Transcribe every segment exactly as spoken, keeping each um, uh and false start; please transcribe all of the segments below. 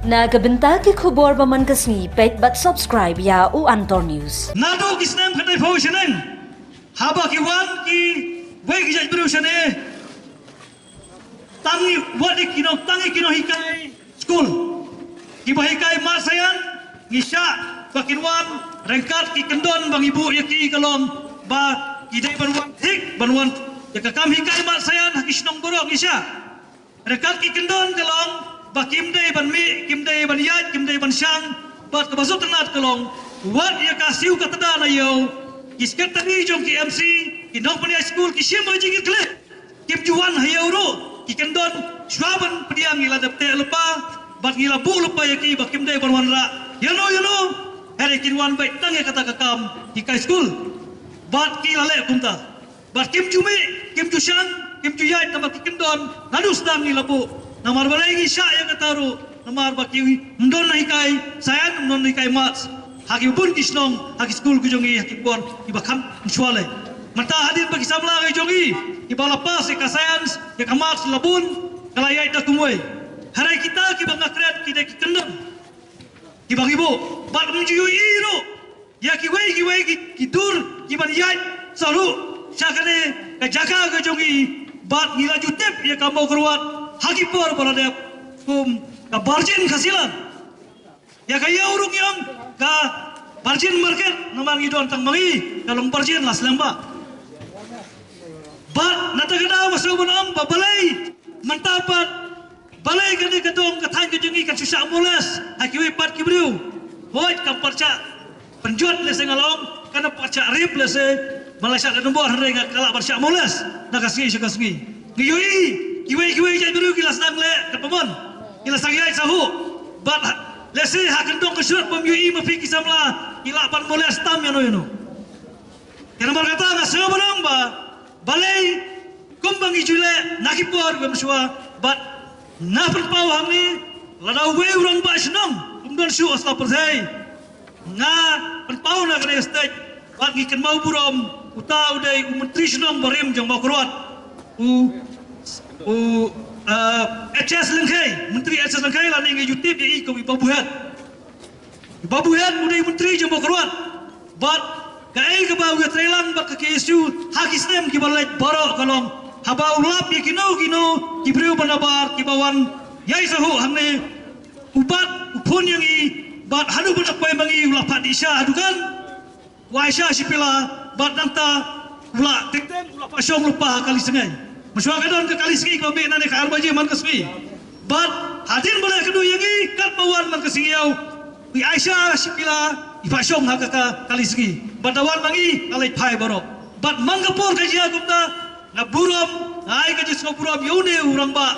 Na ka bynta ki khubor ba man ka sngi, peit bad subscribe ïa u Antor News. Naduh ki snem khatai phew shaneng, haba ki wan ki wei ki jait briew shane, tang i wat i ki nong, tang i ki nonghikai skul, kiba hikai maths science, ngi shah ba kin wan ryngkat ki kyndon ba ngi buh ïa ki ka long ba ki dei ban wan thik, ban wan ïa ka kam hikai maths science ha ki shnong baroh, ngi shah. Ryngkat ki kyndon ka long ba kim dei ban mih, kim dei ban ïaid, kim dei ban shang. Bad kaba sngewtynnat ka long, wat ïa ka siew ka tda na ïew, ki sekretari jong ki M C, ki nongpynïaid skul, ki shim ha jingkitkhlieh. Kim ju wan ha ïew ruh, ki kyndon, shuwa ban pdiang ngi la dep teh lypa, bad ngi la buh lypa ïa ki ba kim dei ban wanrah ïano ïano. Hynrei kin wan beit tang ïa kata ka kam hikai skul. Bad ki la leh kumta. Bad kim ju mih, kim ju shang, kim ju ïaid, namar ki kyndon, naduh sdang ngi la buh. Namar balei ngi shah ïa kata ruh, namar ba kim don na hikai science, kim don na hikai maths. Ha ki bun ki shnong, ha ki skul ki jong ngi, ha ki por kiba kham mynshuwa lei. Mynta hadien ba ki samla ki jong ngi, kiba la pass ïa ka science, ïa ka maths la bun, ka la ïaid da kumwei. Hynrei kita kiba nga kren ki dei ki kyndon, kiba ngi buh, bad ym ju ïohi ruh ïa kiwei kiwei ki, ki dur kiban ïaid sa ruh sha kane ka jaka ka jong ngi, bad ngi la ju tip ïa ka Mawkyrwat ha ki por ba la dep kum ka Barjin Khasilan. Ïa ka ïew ruh ngi ong ka Barjin Market, namar ngi don tang ma ngi, ka long Barjin la slem bha. Bad na kata ka daw nga sngewbha ban ong ba balei mynta pat, balei kane ka dong ka thaiñ ka jong ngi kan shu shah molest ha kiwei pat ki briew. Hooid, kam pat shah pynjot, lehse nga la ong, kan pat shah rape, lehse ban la shah da nombor, hynrei nga, ka lah ban shah molest na ka sngi sha ka sngi. Ngi ïohi kiwei kiwei jait briew ki la sdang leh katba mon, ki la sdang ïaid sa huh. Bad lehse ha ka dong ka shnong bym ïohi ma phi ki samla, ki lah ban molest tam ïano ïano. Te namar kata nga sngewbha ban ong ba balei kumba ngi ju leh na ki por ba mynshuwa, bad nga pynpaw hangne, lada uwei u rangbah shnong um don shuh ha sla pyrthei. Nga pynpaw na kane ka stage, bad ngi kynmaw burom, uta u dei u Myntri Shnong barim jong Mawkyrwat, u, u, eh, H S Lyngkhei, Myntri H S Lyngkhei, lane ngi ju tip ïa i kum i Babu Head. Babu Head u dei u Myntri jong Mawkyrwat. Bad kaei kaba u ïatreilang bad ka K S U ha ki snem kiba la leit baroh ka long, haba u lap ïa kino kino ki briew ba nabar kiba wan ïaid sa huh hangne, u bat u phone ïa ngi, bad haduh ba la poi ma ngi u la phah dih sha ha dukan. U ai sha shi pila, bad nangta u la teng teng u la phah shong lypa ha kali sngi. Mynshuwa ka don ka kali sngi kaba mih nangne ka ar baje man ka sngi. Bad hadien ba la ïakynduh ïa ngi katba wan man ka sngi ïew, u ai sha shi pila, i phah shong ha ka, ka kali sngi. Bad da wan ma ngi, nga leit phai baroh. Bad man ka por ka jia kumta, nga burom, nga ai ka jingsngew burom ïa une u rangbah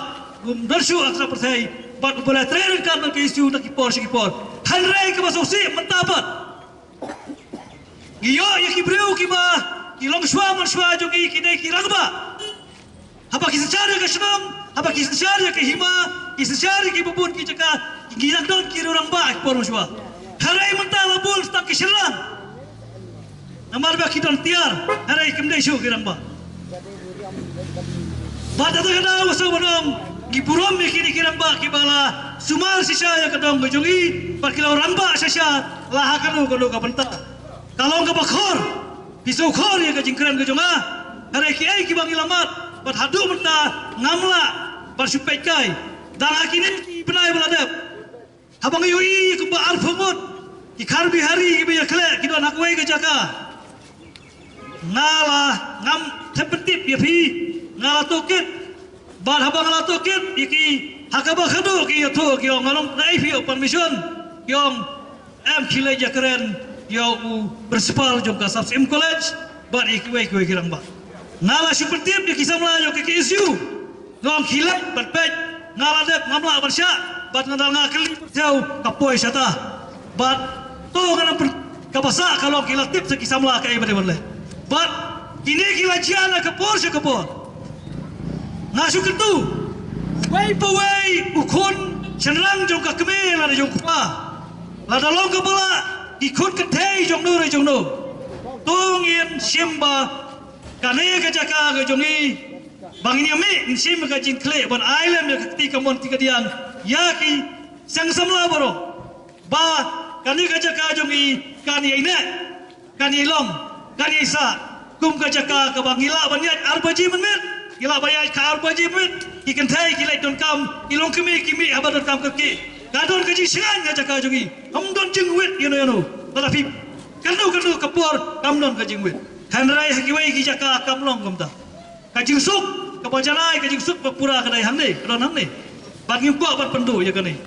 um don shuh ha ka pyrthei, bad uba la trei ryngkat bad ka K S U na ki por sha ki por. Hynrei kaba sngewsih mynta pat, ngi ïoh ïa ki briew kiba ki longshuwa manshuwa jong ngi ki dei ki rangbah. Haba ki synshar ïa ka shnong, haba ki synshar ïa ka hima, ki synshar ïa kiba bun ki jaka, ki nang don ki rangbah ha ki por manshuwa. Hynrei mynta la bun tang ki shynrang. Namar ba ki don tiar, hynrei kim dei shuh ki rangbah. Bad kata ka daw nga sngewbha ban ong, ngi burom ïa kine ki rangbah kiba la sumar shisha ïa ka dong ka jong ngi, bad ki la rangbah shisha la ha kano kano ka bynta. Ka long kaba khor, phi sngewkhor ïa ka jingkren ka jong nga. Hynrei kiei kiba ngi la mad bad haduh mynta ngam lah ban shu peit kai. Dang ha kine ki bnai ba la dep, haba nga ïohi kumba arphew ngut ki Khar Bihari kiba ïakhleh ki don ha kawei ka jaka, nga la, ngam thep pyntip ïa phi, nga la tohkit. Bad haba nga la tohkit ïa ki, ha kaba khadduh ki ïathuh ki ong, nga ong, naei phi ïoh permission? Ki ong, em, khie leit ïakren ïa u principal jong ka Sap Syiem College bad ïa kiwei kiwei ki rangbah. Nga la shu pyntip ïa ki samla jong ka K S U. Nga ong khie leit ban peit, nga la dep, ngam lah ban shah, bad nga dang, nga kylli pyrthei ka poi shata. Bad to ka nang pyn-, kaba sah ka long ki la tip sa ki samla kaei ba dei ban leh. Bad kine ki la jia na ka por sha ka por. Nga shu kyntu, wei pa wei u khun shynrang jong ka kmie lane jong u kpa, lada long kaba lah, ki khun kynthei jong no re jong no, to ngin shim ba kane ka jaka ka jong ngi, ba ngin ïa mih, ngin shim ka jingkhleh ban ai lem ïa ka kti kamon kti kadiang ïa ki Seng samla baroh, ba kane ka jaka jong i kan ïai neh, kan ïai long, kan ïai sah kum ka jaka kaba ngi lah ban ïaid ar baje mynmiet, ngi lah ban ïaid ka ar baje mynmiet. Ki kynthei ki leit donkam, ki longkmie ki mih haba donkam kyrkieh. Ka don ka jingshngaiñ ha jaka jong i. Kam don jingwit ïano ïano. Lada phi kynduh kynduh ka por kam don ka jingwit. Hynrei ha kiwei ki jaka kam long kumta. Ka jingsuk kaba janai, ka jingsuk ba pura ka dei hangne, ka don hangne. Bad ngim kwah ban pynduh ïa kane.